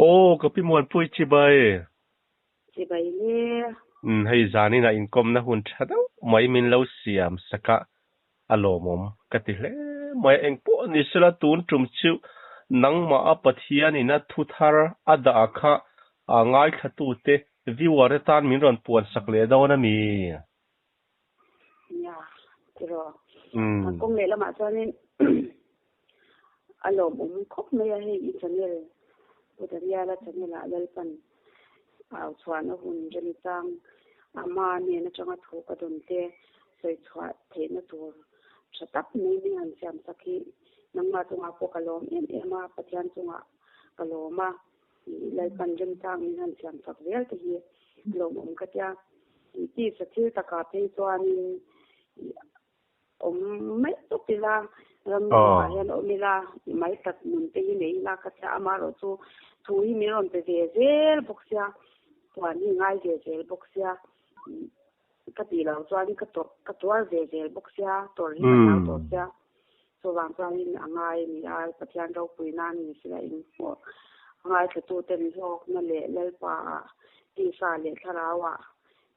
Aw ka pi Muanpui chibai. Chibai le. Umm hei zanin ah inkawmna hun tha deuh mai min lo siam sak a, a lawmawm ka ti hle mai a, engpawh ni sela tun tum chu nangmah a Pathian in a thu thar a dah kha a ngaithlatute viewer te tan min rawn puan sak leh dawn a mi? Nia, tiraw. Kawng leh lamah chuanin a lawmawm khawp mai a, hei i channel, Pu Daniela channel ah Lalpan au chhuahna hun remchang ama nen atanga thu ka dawn te sawi chhuah theihna tur tha tak mai min han siam sak hi nangmah chungah pawh ka lawm em em a, Pathian chungah ka lawm a. Lalpan remchang min han siam chak zel te hi lawmawm ka tia. Tisa thil takah phei chuanin awm mai tawp ila, ram ah hian awm ila, mai tak nun te hi nei ila ka tia. Amaherawh chu thu hi min rawn pe ve zel bawk sia, puan hi ngai ve zel bawk sia, ka tih loh chuan ka ka tuar ve zel bawk sia, tawrh hi ka hlau tawh sia. Chuvang chuanin a ngai a ni a, Pathian ropui nan ni sila inhmuh ngaithlatuten hlawkna leh Lalpa ah tisa leh thlarau ah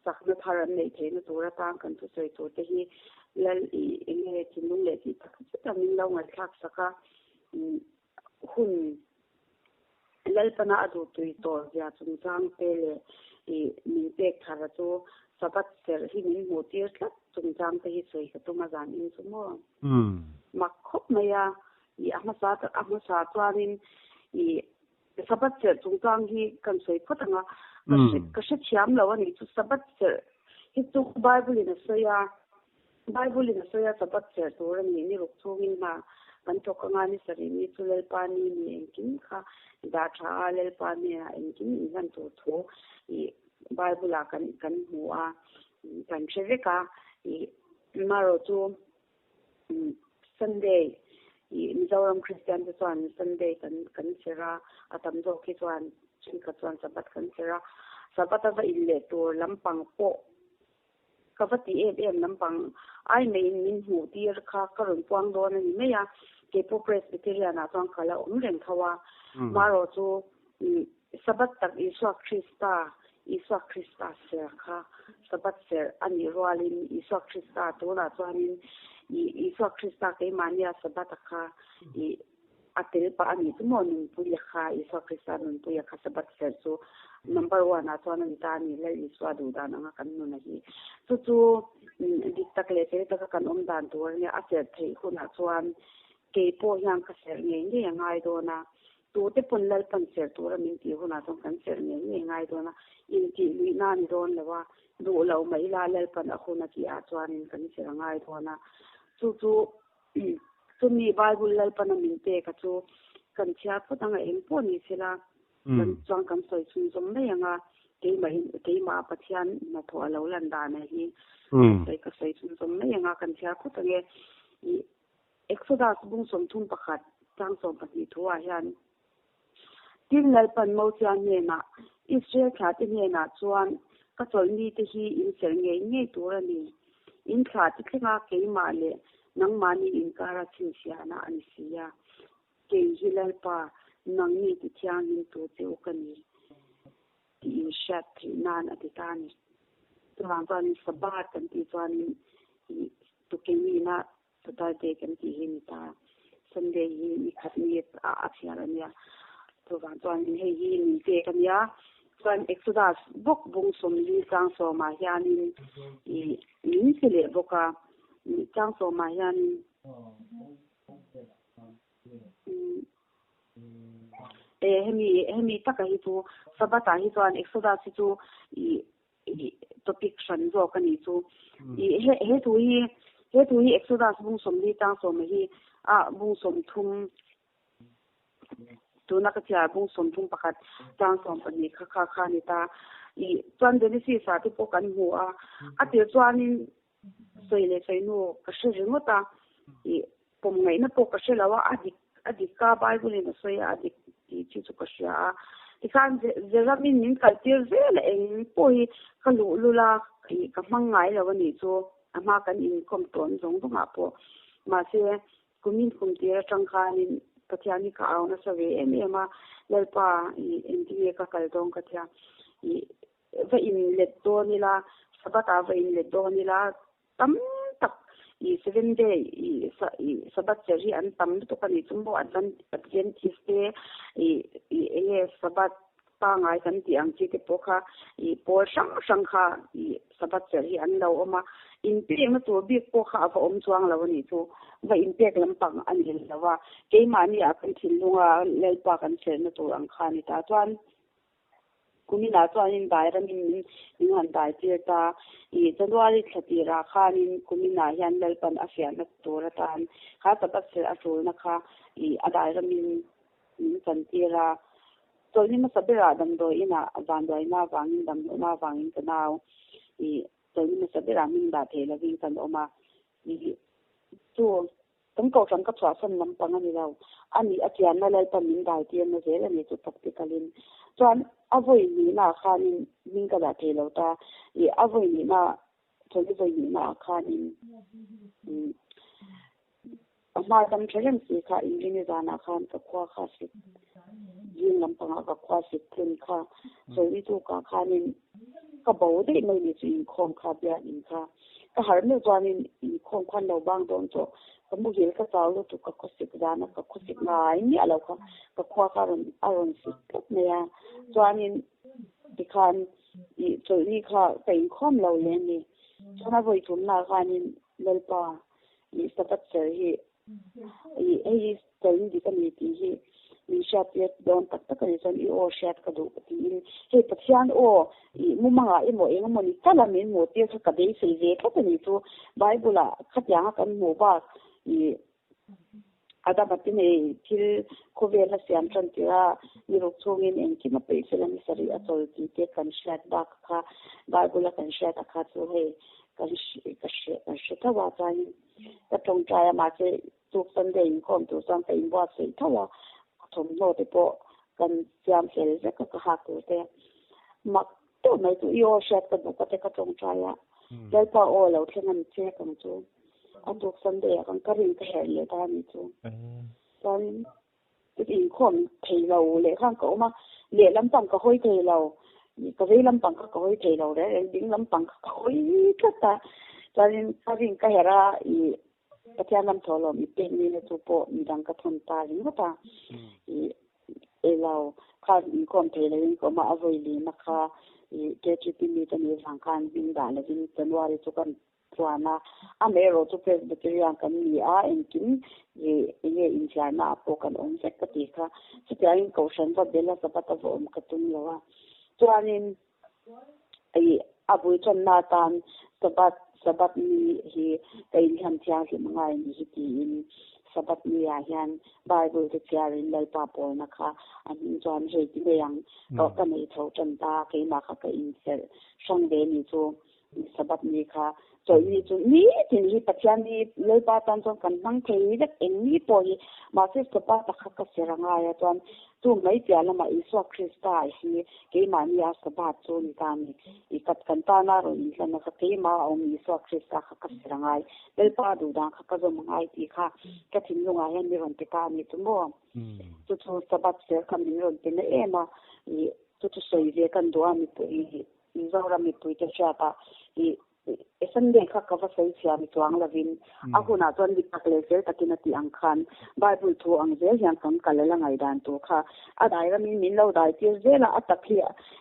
chakna thar an neih theihna tur atan kan thusawi tur te hi Lal i enge thinlung leh tih tak zet a min lo ngaihthlak sak a, hun Lalpana a duhtui tawh zia chungchang te leh i min pek thar a chu Sabbath serh hi min hmuh tir tlat chungchang te hi sawi ka tum a zan in chu maw? Mak khawp mai a, i a hmasa a hmasa chuanin i Sabbath serh chungchang hi kan sawi phawt ang a, ka hre ka hrethiam lo a nih chu Sabbath serh hi chu Bible in a sawi a, Bible in a sawi a Sabbath serh tur a ni, ni ruk chungin hna kan thawk anga ni sarih ni chu Lalpa ni ni engkim kha dah tha a, Lalpa hnenah engkim inhlan tur thu i Bible ah kan kan hmu a, kan hre vek a, i marawh chu Sunday i Mizoram Kristian te chuan Sunday kan kan serh a, a tam zawk hi chuan thenkhat chuan Sabbath kan serh a, Sabbath a va inleh tur lampang pawh Ka va ti em em lampang ai maiin min hmuh tir kha ka rawn puang dawn a ni mai a, keipawh Presbyterian ah chuan ka la awm reng tho a, marawh chu Sabbath tak Isua Krista, Isua Krista ser kha Sabbath ser a nih rualin Isua Krista tunah chuanin Isua Krista keimahnia Sabbath a kha ih A tel pah a nih chu maw Nunpuia kha, Isua Krista Nunpuia kha Sabbath serh chu number one ah chuan a ni ta a ni, Lal Isua duh dan anga kan nun a hi. Chu chu dik tak leh fel taka kan awm dan tur a nia, a serh theih hunah chuan kei pawh hian ka serh ngei ngei a ngai dawn a, tute pawn Lalpan serh tura min tih hunah chuan kan serh ngei ngei a ngai dawn a, intih luihna a ni dawn lo a, duh loh mah ila Lalpan a hun a tih ah chuanin kan serh a ngai dawn a, chu chu Chumi Bible Lalpana min pek a chu kan chhiar phawt anga eng pawh ni sela kan chuan kan sawi chhunzawm mai anga keimahin keimah Pathian hnathawh a lo lan dan a hi sawi ka sawi chhunzawm mai anga kan chhiar phawt ange i Exodus bung 31 chang 12 thu ah hian Tin Lalpan Mosia hnenah Israel thla te hnenah chuan ka chawlhni te hi in serh ngei ngei tur a ni. In thla te thlenga keimah leh nangmahni inkara chhinchhiahna a ni si a. Kei hi Lalpa, nangni ti thianghlim tu che u ka ni tih in hriat theih nan a ti ta a ni. Chuvang chuanin Sabbath kan tih chuanin ih tukenina Saturday kan tih hi ni ta, Sunday hi ni khat ni a chhiar a nia. Chuvang chuanin hei hi min pek a nia. Chuan Exodus bawk bung 40 chang sawmah hianin ih min pe leh bawk a. Chang sawmah hianin e hemi hemi taka hi chu Sabbath ah hi chuan Exodus hi chu ih ih topic hran zawk a nih chu. Ih he he thu hi he thu hi Exodus bung 40 chang sawma hi a bung 30 tuna ka chhiar bung 31 chang 12 kha kha kha a ni ta. Ih chuan Genesis ah te pawh kan hmu a, a tir chuanin sawi leh sawi hnu ka hre ringawt a, ih pawm ngaihna pawh ka hre lo a, a dik a dik a Bible in a sawi a, a dik tih chi chu ka hria a. Tikhan Zeramin min kal tir zel a eng pawh hi ka luh lul a, ih ka hmang ngai lo a nih chu a hma kan inkawm tawn zawng zawngah pawh. Mahse kumin kum tir atang khanin. Pathian hi ka au nasa ve em em a, Lalpa i engtin nge ka kal dawn ka tia, i va in let dawn ila, Sabbath ah va in let dawn ila, tam tak i seven day i i Sabbath serh hi an tam lutuk a ni chu maw Adventist te i i enge Sabbath pangai kan tih ang chi te pawh kha i pawl hrang hrang kha i Sabbath serh hi an lo awm a, inpekna tur bik pawh kha a va awm chuang lo a nih chu, va inpek lampang a ni lo a, keimahni ah kan thinlunga Lalpa kan serhna tur ang kha a ni ta chuan. Kuminah chuanin dai ramin min min han dai tir ta. I January thla tirah khanin kuminah hian Lalpan a fiahna tur atan kha Sabbath serh a ṭulna kha i a dai ramin min chan tir a. Chawlhni hmasa berah damdawi inah vanduaina avangin damlohna avangin ka nau i chawlhni hmasa berah hming dah thei lovin kan awm a. I chu Kan kohhran ka chhuahsan lampang a ni lo. A nih a chianna Lalpan min dai tirna zel a ni chu practical-in. Chuan a vawi hnihnaah khanin hming ka dah thei lo ta. Ih a vawi hnihna, chawlhi vawi hnihnaah khanin umm a hma dam tha reng si kha Inrini zanah khan ka khua kha sik zing lampangah ka khua sik tlun kha chawlhni tukah khanin ka bo daih mai ni chu inkhawm kha biakin kha. Ka harh meuh chuanin inkhawm khan lo bang dawn tawh. Ka muhil ka chau lutuk ka khawsik zana ka khawsik ngai miah lo kha ka khua kha rawn a rawn sik tlat mai a. Chuanin tikhan ih chawlhni kha ka inkhawm lo leh a ni. Chuan a vawi thumnaah khanin Lalpa ih Sabbath serh hi Ih, hei hi chawlhni dik a ni tih hi min hriat tir dawn tak tak a ni chuan i aw hriat ka duh tiin hei Pathian aw ih mumangah emaw eng emaw ni tal a min hmuh tir kha ka beisei ve tlat a ni chu Bible ah khatianga kan hmuh bak ih Adama te nei thil khawvel a siam tan tir a ni ruk chhungin engkim a peih fel a ni sarih a chawl tih te kan hriat bak kha Bible a kan hriat a kha chu hei kan ka hre tho a chuanin Ka tawngtai a, mahse tuk Sunday inkhawm tur chuan ka inbuatsaih tho a, thawmhnaw te pawh kan siam fel vek a, ka hak tur te. Mak deuh mai chu i aw hriat ka duh ka te ka tawngtai a, Lalpa aw lo thleng a ni chek ang chu. A tuk Sunday ah khan ka rin ka herh leh ta a nih chu. Chuanin inkhawm thei lo leh khan ka awm a, lehlam pang ka hawi thei lo, ka vei lampang kha ka hawi thei lo reng reng, ding lampang kha ka hawi tlat a, chuanin ka ring ka herh a, ih Pathian lam thaw lawm i pek nile chu pawh midang ka thawn ta ringawt a, ih elo khan inkhawm thei loin ka awm a, a vawi lina kha ih KTP meet a nih vang khan hming dah lovin January chu kan Chuan a, amaherawh chu Presbyterian kan ni a, engkim ih enge inchhiarna ah pawh kan awm vek ka ti kha. Chutiangin Kohhran va bel a Sabbath a va awm ka tum lo a. Chuanin ih a bul channa atan Sabbath Sabbath ni hi ka inhlan thianghlim angai ni hi tiin Sabbath ni ah hian Bible te chhiarin Lalpa pawlna kha a hming chuan hei ti mai ang ka nei chho tan ta keimah kha ka inserh hrang ve ni chu. Sabbath ni kha chawlhni chu nitin hi Pathian ni Lalpa tan chuan kan hmang thei vek eng ni pawh hi mahse Sabbath a kha ka ser a ngai a chuan chu mai piah lamah Isua Krista hi keimahni a Sabbath chu ni ta ni i kat kan tana rawn inhlan a kha keimah a awm Isua Krista kha ka ser a ngai Lalpa duh dan kha ka zawm a ngai tih kha ka thinlungah hian mi rawn pe ta a ni chu maw chu chu Sabbath ser kha min rawn pe na em a i chu chu sawi ve kan duh a mipui Mizoram mipuite hriatah i Sunday kha ka va sawi chhia mi chuang lovin a hunah chuan mi tak leh fel takin a tih ang khan Bible thu ang zel hian kan kal a la ngaihdan tur kha a dai ramin min lo dai tir zel a, a tak hi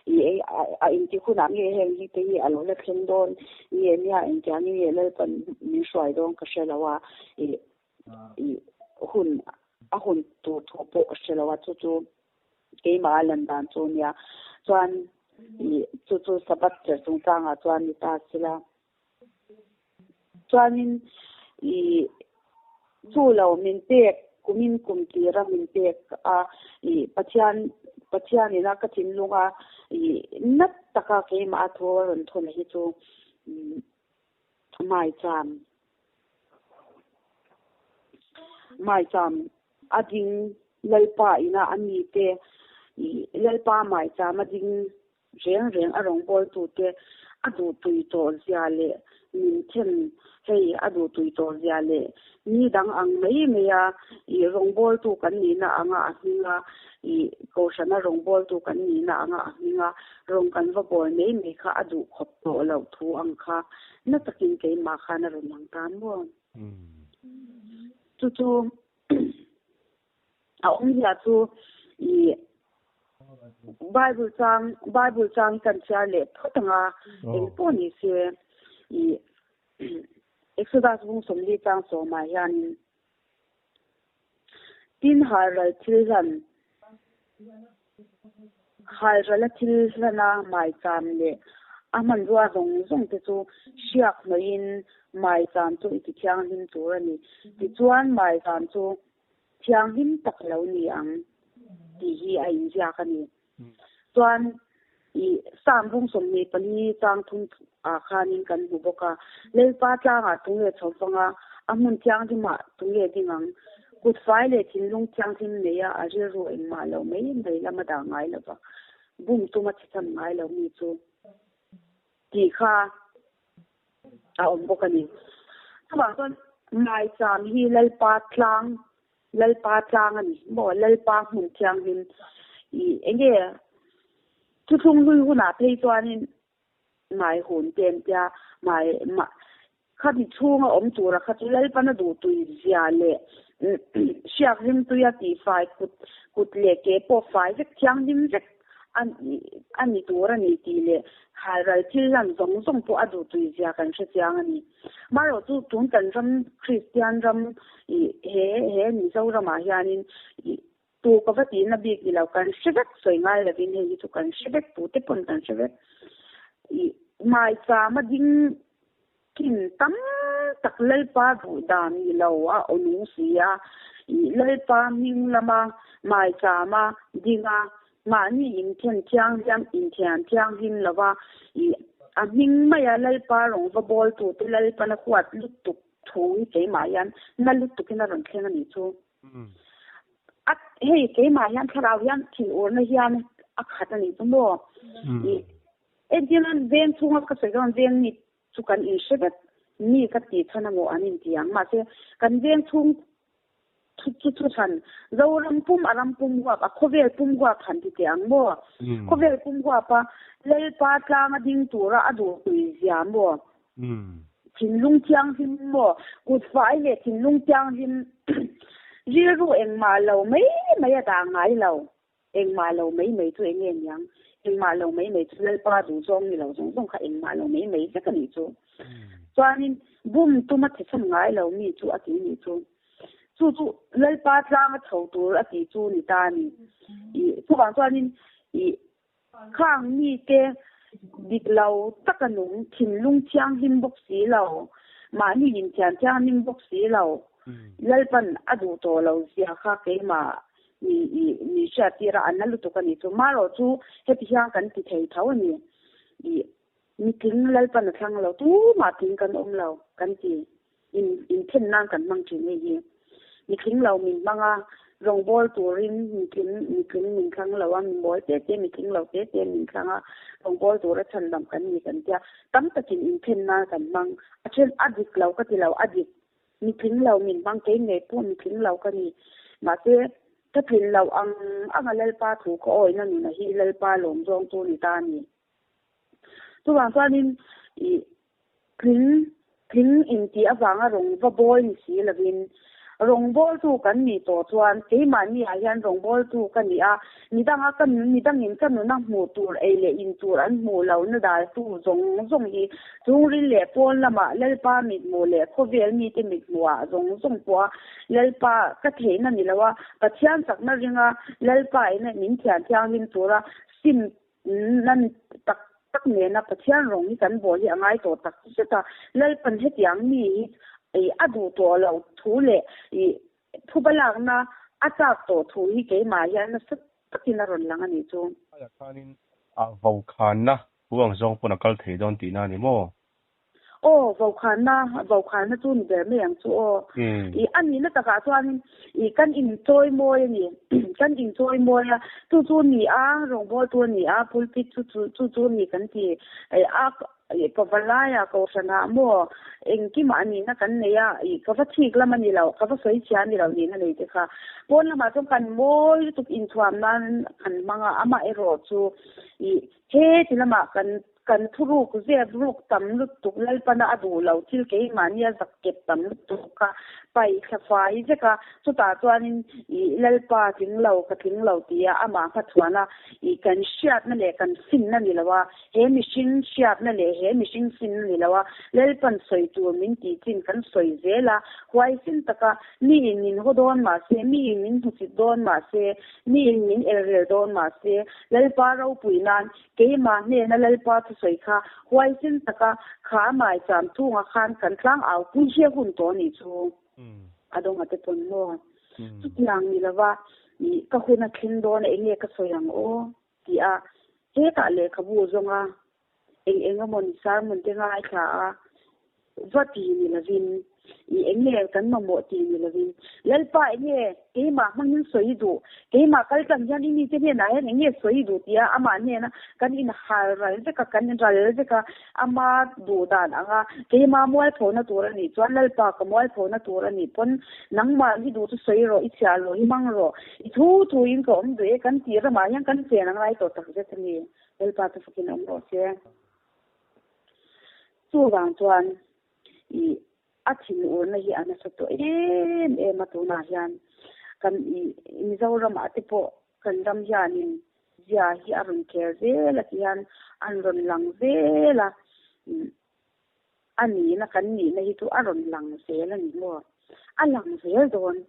i a inti hunah nge heng hi te hi a lo la thleng dawn nge nia engtiangin nge Lalpan min hruai dawn ka hre lo a i i hun a hun tur thu pawh ka hre lo a chu chu Keimah a lan dan chu nia. Chuan ih chu chu Sabbath serh chungchangah chuan ni ta sila. Chuanin ih chu lo min pek kumin kum tira min pek a ih Pathian Pathianin a ka thinlung a ih nat taka keimah a thu a rawn thawn hi chu maicham maicham A ding Lalpa ina a mite ih Lalpa maicham a ding reng reng a rawngbawltute a duhtui tawh zia leh Min then hei a duh tui tawh zia leh ni dang ang mai mai a i rawngbawltu kan nihna anga a hminga i kohhrana rawngbawltu kan nihna anga a hminga rawng kan va bawl mai mai kha a duh khawp tawh loh thu ang kha na takin keimah khan a rawn lang ta maw? Chu chu a awmzia chu i Bible chang Bible chang hi kan chhiar leh phawt ang a, eng pawh ni se i Exodus bung 40 chang 10 ah hianin tin halral thil hlan halrala thil hlana maicham leh a hmanrua zawng zawng te chu hriak hnawihin maicham chu i ti thianghlim tur a ni. Tichuan maicham chu thianghlim tak lo ni ang tih hi a inziak a ni. Chuan i Psalm bung 24 chang 3 ah khanin kan hmu bawk a, Lalpa tlangah tunge chho vang a, a hmun thianghlimah tunge ding ang? Kut fai leh thinlung thianghlim neia a rilru engmah lo mai mai lama dah ngai lo va, bum tuma chhecham ngai lo mi chu tih kha a awm bawk a ni. Chuvang chuan Maicham hi Lalpa tlang, Lalpa tlang a ni maw? Lalpa hmun thianghlim i enge thuthlung hlui hunah phei chuanin mai hun te an tia, mai khami chhunga awm tura kha chu Lalpana duh tui zia leh hriak rimtuia tihfai kut kut leh ke pawh fai vek thianghlim vek a ni tur a ni tih leh halral thil hlan zawng zawng pawh a duh tui zia kan hre chiang a ni. Marawh chu tun kan ram Kristian ram i he he Mizoramah hianin i tu ka va tihna bik ni lo kan hre vek sawi ngai lovin hei hi chu kan hre vek tute pawn kan hre vek. I maichama ding kin tam tak Lalpa duh dan ni lo a aw nung si a, i Lalpa hming lama maichama dinga mahni inthen thianghliam inthian thianghlim lova i a hming maia Lalpa rawng va bawl tute Lalpana huat lutuk thu hi keimah hian na lutukin a rawn thleng a nih chu. A hei keimah hian thlarau hian thin urna hian a khat a nih chu maw. I entirnan veng chhunga ka sawi chuan veng mi chu kan inhre vek mi ka tih chhan emaw an inti ang. Mahse kan veng chhung chu chu chu chhan Zoram pum a ram pum huap a khawvel pum huap han ti teh ang maw. Khawvel pum huapa Lalpa tlanga ding tura a duh tui zia maw. Thinlung thianghlim maw? Kut fai leh thinlung thianghlim rilru engmah lo mai mai a dah ngai lo. Engmah lo mai mai chu eng nge niang? Engmah lo mai mai chu Lalpa duh zawng ni lo zawng zawng kha engmah lo mai mai vek a nih chu. Chuanin bum tuma thechham ngai lo mi chu a ti nih chu. Chu chu Lalpa tlanga chho tur a tih chu ni ta a ni. Chuvang chuanin ih Khang mite dik lo taka nung, thinlung thianghlim bawk si lo, mahni inthian thianghlim bawk si lo, Lalpan a duh tawh lo zia kha keimah mi i mi hriattir a, an la lutuk a ni chu. Marawh chu heti hian kan ti thei tho a ni. I mitling Lalpan a thlang lo, tumah tling kan awm lo kan ti. In inthen nan kan hmang thin hei hi. Mitling lo min hmang a, rawngbâwl turin mitling mitling min thlang lo a, mi mawl te te mitling lo te te min thlang a, rawngbâwl tura chhandam kan ni kan tia. Tam takin inthen nan kan hmang. A then a dik lo ka ti lo, a dik. Mitling lo min hmang kei ngei pawh mitling lo ka ni. Mahse, ka tlin loh ang anga Lalpa thu ka awihna nuna hi Lalpa lawm zawng chu ni ta a ni. Chuvang chuanin ih tling tling intih avanga rawng va bawl ni si lovin rawngbawltu kan nih tawh chuan keimahni ah hian rawngbawltu ka ni a, midanga ka midangin ka nuna hmuh tur ei leh in tur an hmuh lohna daltu zawng zawng hi chungril leh pawn lamah Lalpa mithmuh leh khawvel mite mithmuh ah zawng zawng pawha Lalpa ka theihna ni loa Pathian chakna ringa Lalpa ina min thian thianghlim tura sim Nan tak tak nena Pathian rawng hi kan bawl hi a ngai tawh tak zet a, Lalpan hetiang mi hi a duh tawh loh thu leh phuba lakna a chak tawh thu hi keimah hian nasa takin a rawn lang a nih chu. Aiah khanin a vokhanna hu ang zawng pawn a kal thei dawn tihna a ni maw? Aw, vokhanna, vokhanna chu ni ber mai ang chu aw. I a nihna takah chuanin i kan inchawi mawi a ni. Kan inchawi mawi a, chu chu ni a, rawngbawltu a ni a, pulpit chu chu chu ni kan ti. A. I pavalai ah kohhran ah maw engkimah a nihna kan nei a, i ka va thik lam a ni lo, ka va sawi chhia a ni lo nihna nei te kha. Pawn lamah chuan kan mawi lutuk inthuam nan kan hmang a, amaherawh chu i he ti lamah kan kan thuruk zep ruk tam lutuk Lalpana a duh lo thil keimahnia zak kep tam lutuk kha paih thla fai vek a, chutah chuanin i Lalpa tling lo ka tling lo tia amah hmachhuan a i kan hriatna leh kan finna ni lo a, He mihring hriatna leh he mihring finna ni lo a, Lalpan sawi tur min tih chin kan sawi zel a, huaisin taka miin min haw dawn mah se, miin min hmusit dawn mah se, miin min elrel dawn mah se, Lalpa ropui nan keimah hnena Lalpa thusawi kha huaisin taka kha maicham chhungah khan kan tlang au pui hi a hun tawh a nih chu. A dawnga te pawn maw? Chutiang ni lova ka hun a thleng dawn a enge ka sawi ang aw? Ti a, hetah lehkhabu zawnga eng eng emaw ni sermon te ngaithla a, va ti ni lovin, i eng nge kan mamawh ti ni lovin, Lalpa eng nge keimah hmangin sawi duh, keimah kal tlang hian i mite hnenah hian eng nge sawi duh tia amah hnena kan inhal ral vek a, kan ral vek a, ama duh dan anga keimah mualphona tur a nih chuan Lalpa ka mualphona tur a nih pawn nangmah hi duh chu sawi rawh, i chhiah rawh, i hmang rawh, I thu thu in ka awm duh e, kan tih ramah hian kan chen a ngai tawh tak zet a ni. Lalpa chu fakin awm rawh se. Chuvang chuan i a thinurna hi a nasa tawh em em a tunah hian kan i Mizoramah te pawh kan ram hianin zia hi a rawn khel zel a ti hian an rawn lang zel a. A nihna kan nihna hi chu a rawn lang zel a ni maw? A lang zel dawn.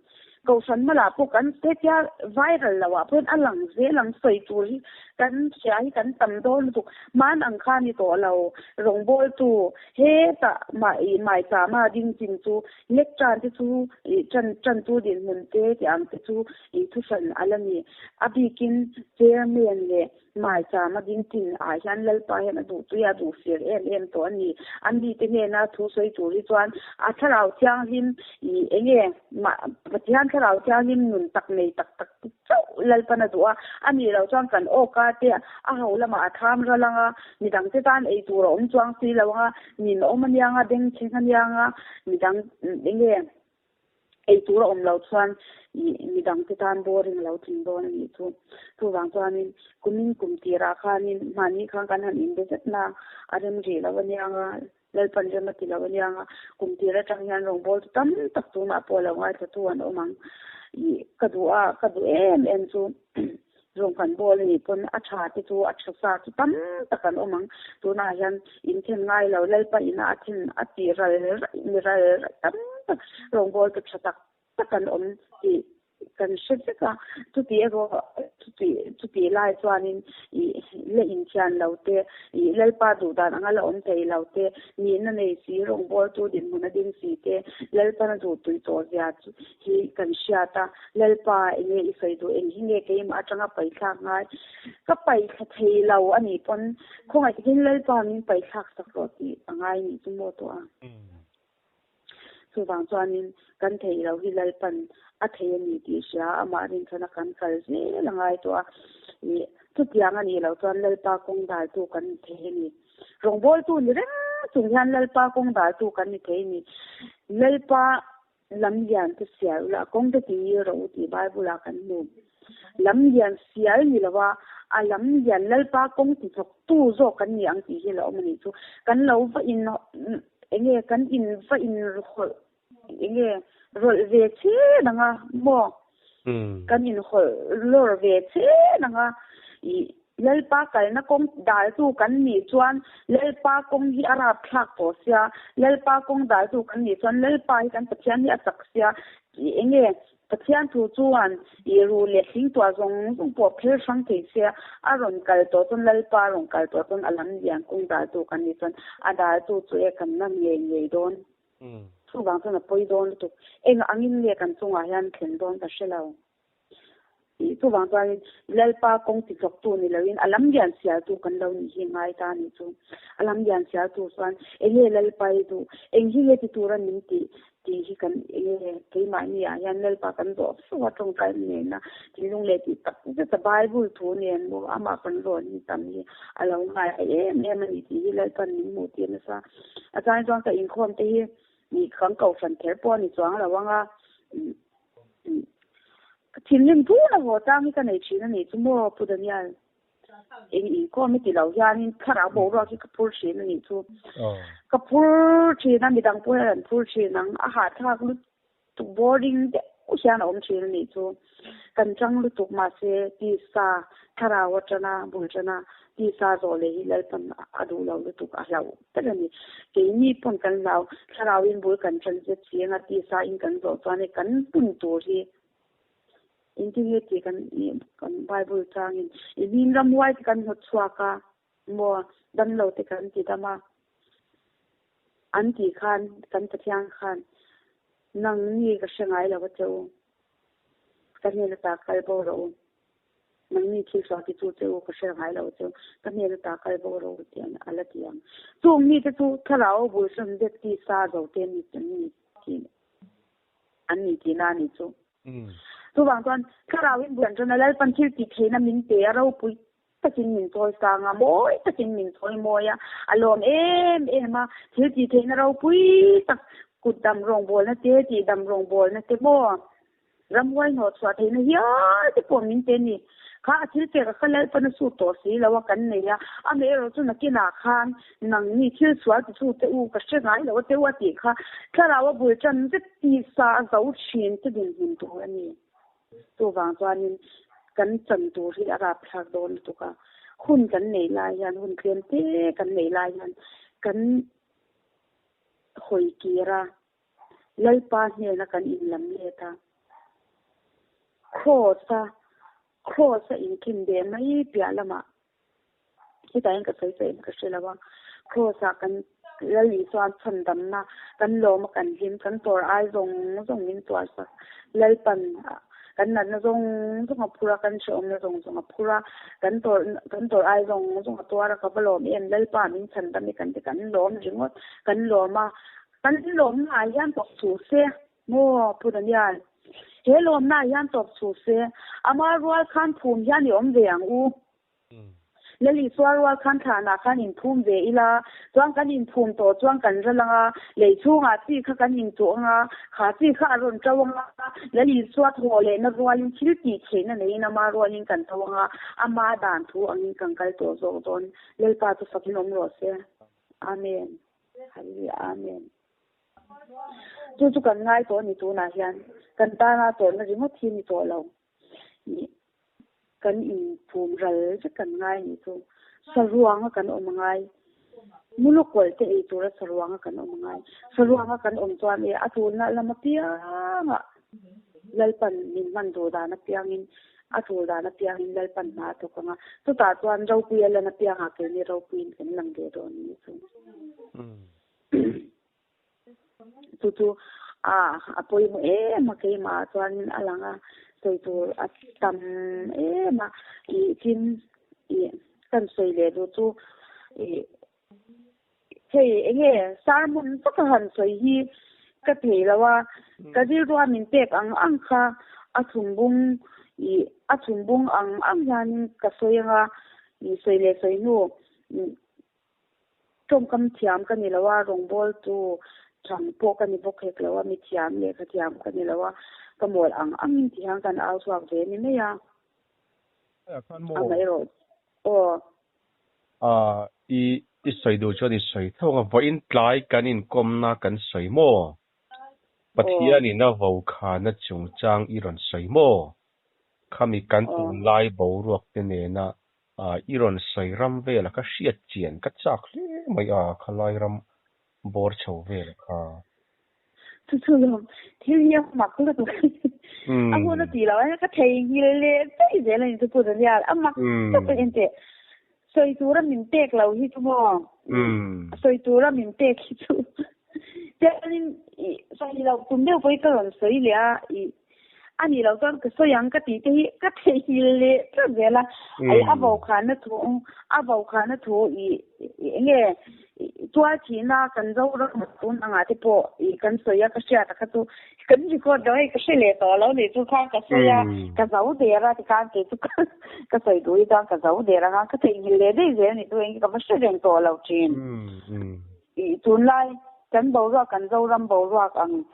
Kohhran hmalah pawh kan hetia viral loh ah pawhin a lang zel ang sawi tur hi kan hria hi kan tam dawn lutuk. Hman ang kha ni tawh lo. Rawngbawltu hetah mah ih maichama ding chin chu lek tan te chu ih tan tantu dinhmun te tih ang te chu ih thuhran a la ni. A bikin chairman leh Maicham a ding tin ah hian Lalpa hian a duh tui a, a duh fir em em tawh a ni. A mite hnena thu sawi tur hi chuan a thlarau thianghlim ih eng nge mah Pathian thlarau thianghlim nun tak nei tak tak te chauh Lalpan a duh a, a nih loh chuan kan awka te a ho lamah a tham ral ang a, midang te tan ei tur a awm chuang si lo ang a, nin a awm aniang a, bengchheng aniang a, midang eng nge. Ei tur a awm loh chuan ih midang te tan boring a lo tling dawn a nih chu. Chuvang chuanin kumin kum tirah khanin mahni khan kan han inbe zet na a rem rih lo aniang a, Lalpan rem a ti lo aniang a, kum tir atang hian rawngbâwl chu tam tak tunah pawh a lo ngaithlatu an awm ang. Ih ka duh a, ka duh em em chu Zawng kan bawl a nih pawn a tha te chu a tha sa chu tam tak an awm ang. Tunah hian in then ngai lo Lalpa ina a then a tih ral raih mi ral raih tam tak rawngbâwl chu tha tak tak an awm tih kan hre vek a. Chuti erawh chuti chuti lai chuanin ih la inthian lo te ih Lalpa duh dan anga la awm thei lo te nihna nei si rawngbâwltu dinhmun a ding si te Lalpan a duh tui tawh zia chu hi kan hriat a, Lalpa enge i sawi duh eng hi nge keimah atanga paithlak ngai? Ka paithla thei lo a nih pawn khawngaih takin Lalpa min paithlak sak rawh tih a ngai nih chu maw tawh a. Chuvang chuanin kan theih loh hi Lalpan a thei a ni tih hria a, amah rinchhana kan kal zel a ngai tawh a, ih chutiang a nih loh chuan Lalpa kawng daltu kan ni thei a ni. Rawngbawltu ni reng chung hian Lalpa kawng daltu kan ni thei a ni. Lalpa Lam lian te sial ula, a kawng te ti rawh u tih Bible ah kan hmu. Lam lian sial ni lo a, a lam lian Lalpa kawng ti thawk tu zawk kan ni ang tih hi la awm a nih chu. Kan lo va in enge kan in va in hawlh enge rawlh ve chen ang a maw? Kan in hawlh lawr ve chen ang a ih Lalpa kalna kawng daltu kan nih chuan Lalpa kawng hi a rapthlak tawh sia, Lalpa kawng daltu kan nih chuan Lalpa hi kan Pathian hi a chak sia tih eng nge Pathian thu chuan ih ru leh thing tuah zawng zawng pawh phel hrang thei sia, a rawn kal tawh chuan Lalpa a rawn kal tawh chuan a lam lian kawng daltu kan nih chuan a daltu chu e kan na ngei ngei dawn. Chuvang chuan a pawi dawn lutuk. Eng angin nge kan chungah hian thlen dawn ka hre lo. I chuvang chuanin Lalpa kawng ti hlawktu ni loin a lam lian sialtu kan lo nih hi ngai ta a nih chu. A lam lian sialtu chuan enge Lalpa i duh, eng hi nge ti tura min tih tih hi kan enge keimahni ah hian Lalpa kan zawh fo a tawngtai nena thinlung leh tih tak zet a Bible thu nen maw amah kan rawn hi tam hi a lo ngai em em a ni tih hi Lalpan min hmuh tir nasa. A chang chuan ka inkhawm te hi kan kohhran kher pawh a ni chuang lo ang a. Thinrim phun a haw chang hi ka nei thin a nih chu maw Pu Daniel? Eng inkhawm i ti lo hianin thlarau boruak hi ka phur thin a nih chu. Ka phur thin a, midang pawh hian an phur thin ang. A hahthlak lutuk boring deuh hian a awm thin a nih chu. Kan chang lutuk mahse tisa thlarau atana bul tana tisa zawh leh hi Lalpan a duh lo lutuk a hlauh ber a ni. Keini pawn kan hlau, thlarauin bul kan tan zet chiang a, tisa in kan zawh chuan hei kan hmun tur hi Engtin nge tih kan kan Bible changin i hmin ramhuai te kan hnawt chhuak a maw damlo te kan ti dam a an tih khan kan Pathian khan nang ni ka hre ngai lo a che u ka hnen ata kal bo rawh u nang ni thil sual ti tu che u ka hre ngai lo a che u ka hnen ata kal bo rawh u tih a la ti ang chung mi te chu thlarau bul hran vek tisa zo te an ni tih an ni tihna a ni chu. Chuvang chuan thlarauin buan tana Lalpan thil tih theihna min pe a, ropui takin min chawi sang a, mawi takin min chawi mawi a, a lawm em em a, thil tih theihna ropui tak kut dam rawngbawlna te, tih dam rawngbawlna te maw, ramhuai hnawh chhuah theihna hial te pawh min pe a ni. Kha a thil pek a kha Lalpan a sut tawh si lo a, kan nei a, amaherawh chu nakinah khan Nangni thil sual ti chu te u ka hre ngai lo a teu a tih kha thlarau a bul tan vek tisa a zo thin te dinhmun tur a ni. Chuvang chuanin kan chan tur hi a rapthlak dawn lutuk a, hun kan neih lai hian hun tlem te kan neih lai hian kan hawi kir a, Lalpa hnena kan inlam let a, Kraws a Kraws a inkhin ve mai piah lamah Hetah hian ka sawi sawi ka hre lo a, Kraws ah kan Lal Isuan chhandamna kan lawm a kan hlim, kan tawr ai zawng zawng min tuar sak. Lalpan kan natna zawng zawng a phur a, kan hrehawmna zawng zawng a phur a, kan tawr kan tawr ai zawng zawng a tuar a, ka va lawm em Lalpa min chhandam i kan ti kan lawm ringawt, kan lawm a, kan lawmna ah hian tawp chhuh se maw Pu Daniel? He lawmna ah hian tawp chhuh se, ama rual khan phum hian i awm ve ang u. Lali sual rual khan thlanah khan inphum ve ila, chuan kan inphum tawh chuan kan ral ang a, lei chhungah chi kha kan intuh ang a, kha chi kha a rawn ṭo ang a, Lali sua thaw lehna rualin thil tih theihna neiin ama rualin kan tho ang a, ama dan thu angin kan kal tawh zawk dawn. Lalpa chu fakin awm rawh se. Amen. Hallelujah. Amen. Chu chu kan ngai tawh a ni tunah hian. Kan tana tawrhna ringawt hi a ni tawh lo. Kan inphum ral vek kan ngai anih chu. Saruanga kan awm a ngai. Mulukawlh te ei tura saruanga kan awm a ngai. Saruanga kan awm chuan e a tulna lam apiangah Lalpan min hman duh dan apiangin a tul dan apiangin Lalpan hna a thawk ang a. Chutah chuan ropui a lan apiangah keini ropuiin kan lang ve dawn anih chu. Chu chu a a pawimawh em a keimah ah chuanin a lang a sawi tur a tam em a ih tin ih kan sawi leh duh chu ih hei eng nge sermon taka han sawi hi ka thei lo a ka rilrua min pek ang ang kha a chhumbung ih a chhumbung ang ang hianin ka sawi ang a ih sawi leh sawi hnu Tawngkam thiam ka ni lo a, rawngbawltu thang pawh ka ni bawk hek lo a, mi thiam lehkha thiam ka ni lo a, ka mawl ang angin ti hian kan au chhuak ve ni mai a. Amaherawh aw. I i sawi duh chuan i sawi tho ang a, vawiin tlai kan inkawmna kan sawi maw? Pathianin a vokhana chungchang i rawn sawi maw? Khami kan tunlai boruak te nena I rawn sawi ram vela ka hriat chian ka chak hle mai a, khalai ram bawr chho vel kha. Chu chu lawm, thil hi a mak lutuk. A hun a tih loh a, ka theihnghilh leh daih zel a ni chu Pu Daniel, a mak tak a ni. Sawi tura min pek lo hi chu maw, sawi tura min pek hi chu chuanin sawi loh tum deuh pawhin ka rawn sawi leh a, ih. Ani lo chuan ka sawi ang ka tih te hi ka theihnghilh leh tlat zel a. Ai a vo khanna thu a vo khanna thu i enge tual thihna kan Zoram tun angah te pawh i kan sawi a ka hriat a kha chu kan record lo hei ka hre leh tawh lo nih chu khan ka sawi a ka zo der a tikhan kei chu ka sawi duh hi chuan ka zo der anga ka theihnghilh leh daih zel nih chu eng ka va hre reng tawh lo thin. I tunlai kan boruak kan Zoram boruak ang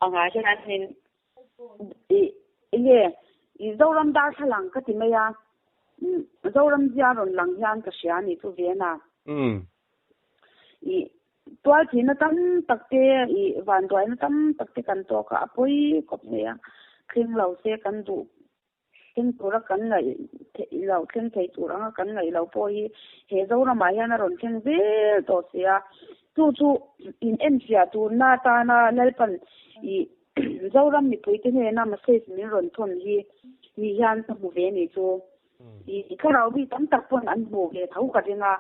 angah hianin i enge i Zoram darthlalang ka ti mai a, Zoram zia rawn lang hian ka hria a nih chu Vena. I tual thihna tam tak te i vanduaina tam tak te kan tawk a, a pawi khawp mai a, thleng lo se kan duh Thleng tura kan ngaih theih lo, thleng thei tur anga kan ngaih lo pawh hi he Zoramah hian a rawn thleng zel tawh si a. Chu chu in enfiah turna atana Lalpan i Zoram mipuite hnena message min rawn thawn hi ni hian ka hmu ve ni chu. I thlarau mi tam tak pawn an hmuh ve tho ka ring a.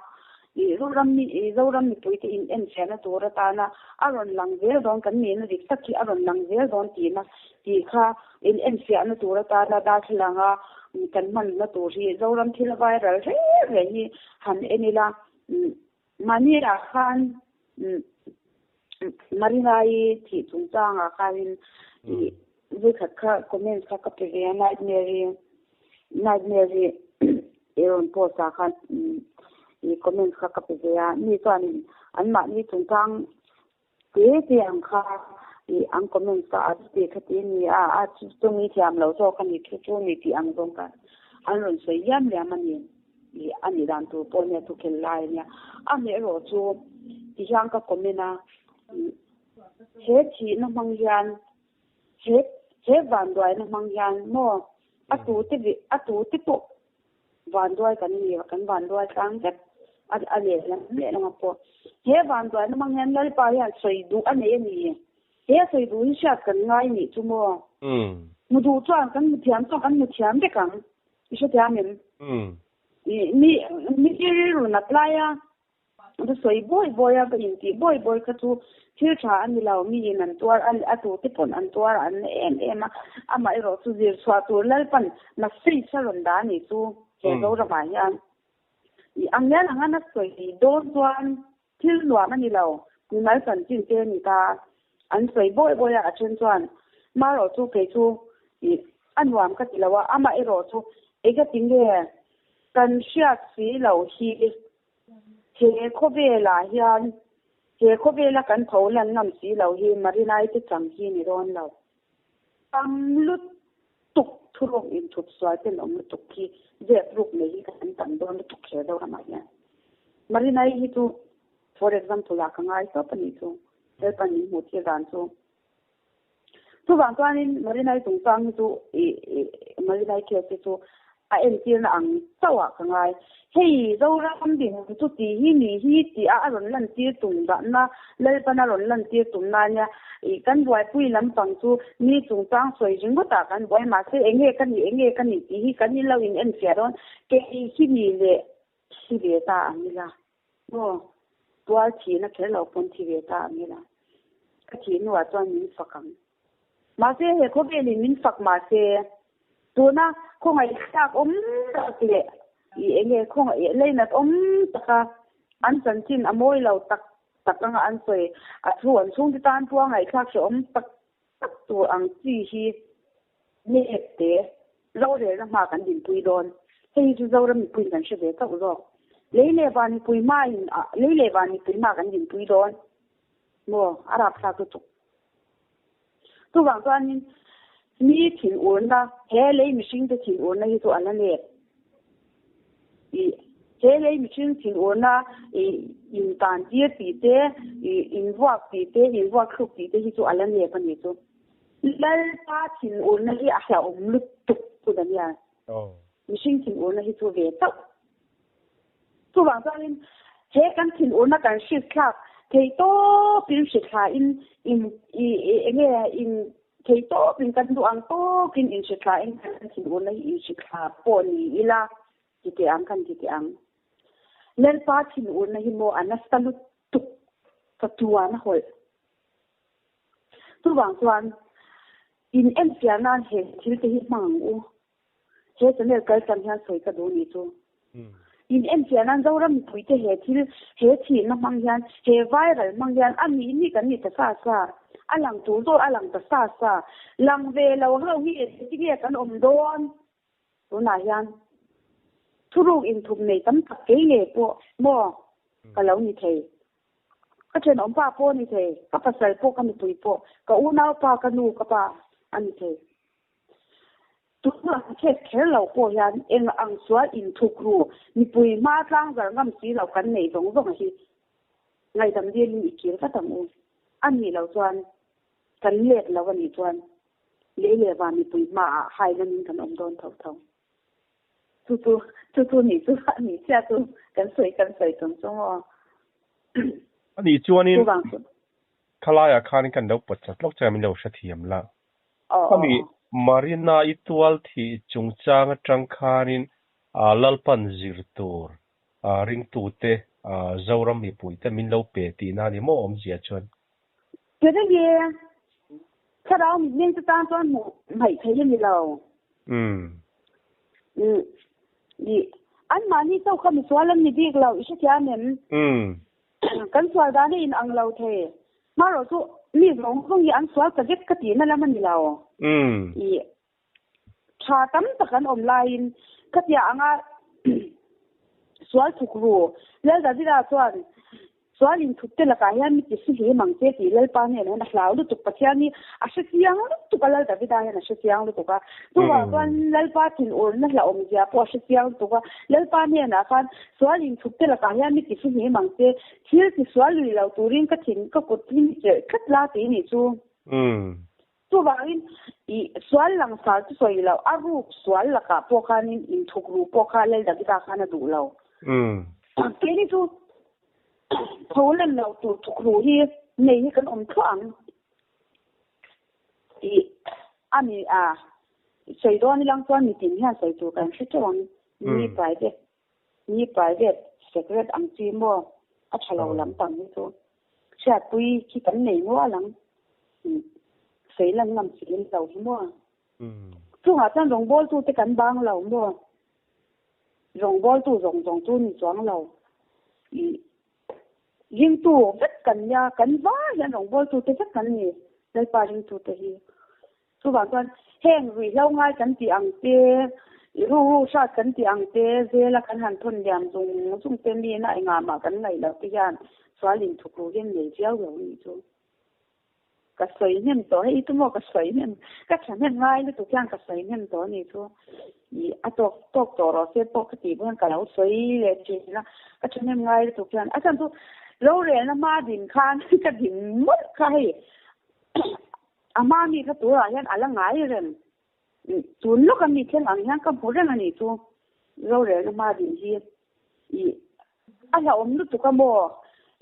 I Zoram mi i Zoram mipuite in enfiahna tur atana a rawn lang zel dawn kan nihna dik tak hi a rawn lang zel dawn tihna tih kha in enfiahna tur atana darthlalanga kan hmanna tur hi Zoram thil viral reng reng hi han en ila mahni ah khan Marina-i thih chungchangah khanin ih vawikhat kha comment kha ka pe ve a Nightmare-i Nightmare-i i rawn post ah khan ih comment kha ka pe ve a mi chuanin anmahni chungchang Te te ang kha i an comment ka a ti kha ti ni a, a chu chu mi thiam lo zawk a ni, thu chu ni tih ang zawng kha an rawn sawi liam liam a ni. I a nih dan tur pawh nia thu khel lai a nia. Amaherawh chu ti hian ka comment a, he thihna hmang hian he he vanduaina hmang hian maw a tute a tute pawh Vanduai kan ni a, kan vanduai tlang vek a a lehlam lehlam a pawh. He vanduai na hmang hian Lalpa hian sawi duh a nei a ni. He a sawi duh hi hriat kan ngai nih chu maw? Hmu duh chuan kan hmu thiam chuan kan hmu thiam vek ang. I hrethiam em? Mi mi rilru nat lai a Ka sawi bawi bawi a, ka intih bawi bawi kha chu thil tha a ni lo, miin an tuar a, a tute pawn an tuar a, an na em em a, amaherawh chu zir chhuah tur Lalpan message a rawn dah a nih chu he Zoramah hian. I ang hian anga na sawi dawn chuan thil nuam a ni lo, mimal chanchin te a ni ta, an sawi bawi bawi a, a then chuan marawh chu kei chu i a nuam ka ti lo a, amaherawh chu engatinge kan hriat si loh hi He khawvelah hian he khawvela kan tho lan ngam si lo hi Marinai te chang hi ni dawn lo. Tam lutuk thuruk inthup sual ten awm lutuk hi zep ruk nei hi kan tam dawn lutuk he Zoramah hian. Marinai hi chu for example ah ka ngai tawp a nih chu. Helpan min hmuh tir dan chu. Chuvang chuanin Marinai chungchang hi chu i Marinai case hi chu a entirna ang chauhah ka ngai. Hei Zoram dinhmun chu tih hi ni hi tih a a rawn lantir tum dahna Lalpan a rawn lantir tum na nia i kan buaipui lampang chu mi chungchang sawi ringawtah kan buai mahse enge ka nih enge ka nih tih hi kan in lo in enfiah dawn kei hi ni leh thi ve ta ang ila. Maw? Tual thihna kher lo pawn thi ve ta ang ila. Ka thih hnuah chuan min fak ang. Mahse he khawvelin min fak mahse tuna khawngaihthlak awm tak leh i enge khawngaih leinat awm taka an chanchin a mawi lo tak tak anga an sawi a thu an chhungte tan pawh a ngaihthlak hrehawm tak tak tur ang chi hi nep te rorelna hma kan dinpui dawn. Hei hi chu Zoram mipuiin kan hre ve chauh zawk. Lei leh van mipui hmain lei leh van mipui hma kan dinpui dawn maw? A rapthlak lutuk. Chuvang chuanin mi thinurna, he lei mihringte thinurna hi chu a la nep. I he lei mihring thinurna i intan tir tih te, i invuak tih te, invuak thluk tih te hi chu a la nep a nih chu. Lalpa thinurna hi a hlauhawm lutuk chu Daniel. Mihring thinurna hi chu ve chauh. Chuvang chuanin he kan thinurna kan hrit thlak thei tawpin hrit thlain in i enge in thei tawpin kan duh ang tawkin in hrit thlain kan thinurna hi in hrit thla pawh ni ila ti teh ang kan ti teh ang. Lalpa thinurna hi maw a nasa lutuk ka tuan a hawlh. Chuvang chuan. In enfiah nan he thil te hi hmang ang u. He channel kal tlang hian sawi ka duh ni chu. In enfiah nan Zoram mipui te he thil, he thihna hmang hian, he viral hmang hian a nih nih kan nih ta sa sa. A lang tur zawk a lang ta sa sa. Lang ve lo ho hi engtinge kan awm dawn? Tunah hian thuruk inthup nei tam tak kei ngei pawh maw ka lo ni thei. Ka thenawm pa pawh a ni thei, ka pasal pawh ka nupui pawh, ka unau pa, ka nu, ka pa a ni thei. Tunah an chet kher lo pawh hian eng ang sual inthuk ru mipui hma tlangzar ngam si lo kan neih zawng zawng a hi ngaihdam dilin i kir vat ang u. A nih loh chuan kan let lo a nih chuan lei leh van mipui hmaah hailanin kan awm dawn tho tho. Chu chu chu chu nih chu a nih chiah chu kan sawi kan sawi chung chung aw. A nih chuanin Chuvang chu. Khalaiah khanin kan lo pawt chat lawk che a min lo hrethiam la. Aw Khami aw. Marina i tual thih chungchang atang khanin Lalpan zir tur ringtute Zoram mipuite min lo pe tihna a ni maw awmzia chuan? Ke reng e, thlarau mitmeng te tan chuan hmuh hmaih theih a ni lo. Umm. I anmahni chauh kha misual an ni bik lo, i hrethiam em? Kan sual dan a in ang lo thei. Hmarawh chu mi zawng zawng hi an sual ta vek ka tihna lam a ni lo. I tha tam tak an awm laiin khatiah anga sual thuk ru. Lal Davida chuan Sual inthup te lakah hian mi ti si hlim ang che tih Lalpa hnenah hian a hlau lutuk. Pathian hi a hre chiang lutuk a, Lal Davida hian a hre chiang lutuk a. Chuvang chuan Lalpa thinurna hlauhawmzia pawh a hre chiang lutuk a. Lalpa hnenah khan sual inthup te lakah hian mi ti si hlim ang che, thil ti sual lui lo turin ka thin ka kut hi mi chelh tlat la tih nih chu. Chuvangin i sual langsar chu sawi loh, a ruk sual lakah pawh khanin inthuk ru pawh kha Lal Davida khan a duh lo. Keini chu tho lem lo tur thuk ru hi nei hi kan awm thluah ang tih a ni a, sawi dawn ilang chuan mitin hian sawi tur kan hre teuh ang, mi private Ni private secret ang chi maw a tha lo lampang hi chu hriatpui khi kan nei nual ang sawi lan ngam si lo hi maw. Chungah chuan rawngbawltu te kan bang lo maw rawngbawltu zawng zawng chu ni chuang lo i ringtu vek kan nia kan va hian rawngbawltu te vek kan ni Lalpa ringtu te hi. Chuvang chuan heng ruihhlo ngai kan tih ang te, ru ru hrat kan tih ang te, zela kan han thawn liam zung zung te mi na engah mah kan ngaih loh te hian sual inthuk ru hian nei viau lo anih chu. Ka sawi hnem tawh hei i tumaw ka sawi hnem, ka tha hnem ngai lutuk hian ka sawi hnem tawh anih chu. I a tawk tawk tawh rawh se pawh ka tih hian ka lo sawi leh thin a, ka tha hnem ngai lutuk hian a chhan chu rorelna hma din khan ka din mawlh kha hei. A hma mi kha turah hian a la ngai reng. Tun lawka mi thleng ang hian ka hmu reng a nih chu. Rorelna hma din hi i a hlauhawm lutuk a maw?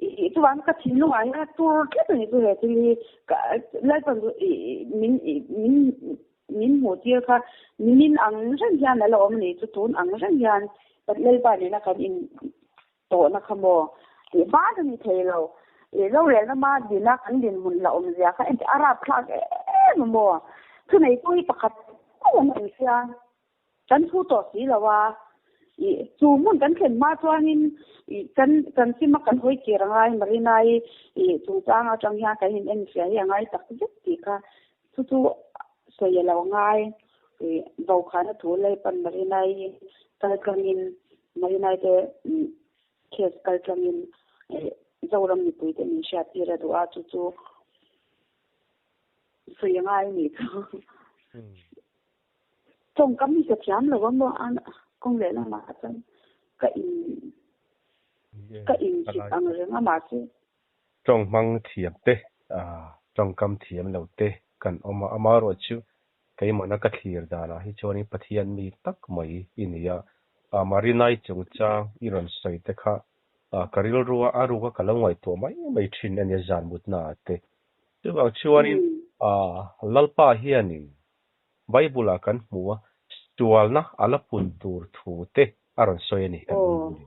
I chuvang ka thinlungah hian a tur tlat a nih chu he thil hi. Ka Lalpan chu i min i min min hmuh tir kha nimin ang reng hian a la awm a nih chu tun ang reng hian Lalpa nena kan in tawhna kha maw tih hma chu ni thei lo. I rorelna hma dina kan dinhmun la awmzia kha engti a rapthlak em a maw? Thuneitu hi pakhat pawh an awm sia, kan thu tawh si lo a. I chu hmun kan thlen hma chuanin i kan kan sim a kan hawi kir a ngai Marina-i i chungchang atang hian kan in enfiah hi a ngai tak zet tih kha chu chu sawi a lo ngai. I bokhana thu Lalpan Marina-i kaltlangin Marinai te case kal tlangin Zoram mipui te min hriat tir a duh a, chu chu sawi a ngai a nih chu. Tawngkam hi ka thiam lo a maw a kawng leh lamah chuan ka in ka inchhit ang reng a mahse. Tawng hmang thiam te, tawngkam thiam lo te kan awm a, amaherawhchu Keimahna ka thlir danah hi chuanin Pathian mi tak mai i ni a, Marinai chungchang i rawn sawi te kha ka rilrua a ruka ka lo ngaihtuah mai mai thin a nia zan mutna ah te. Chuvang chuanin Lalpa hianin Bible ah kan hmu a, sualna a la pun tur thu te a rawn sawi a ni kan Bible in.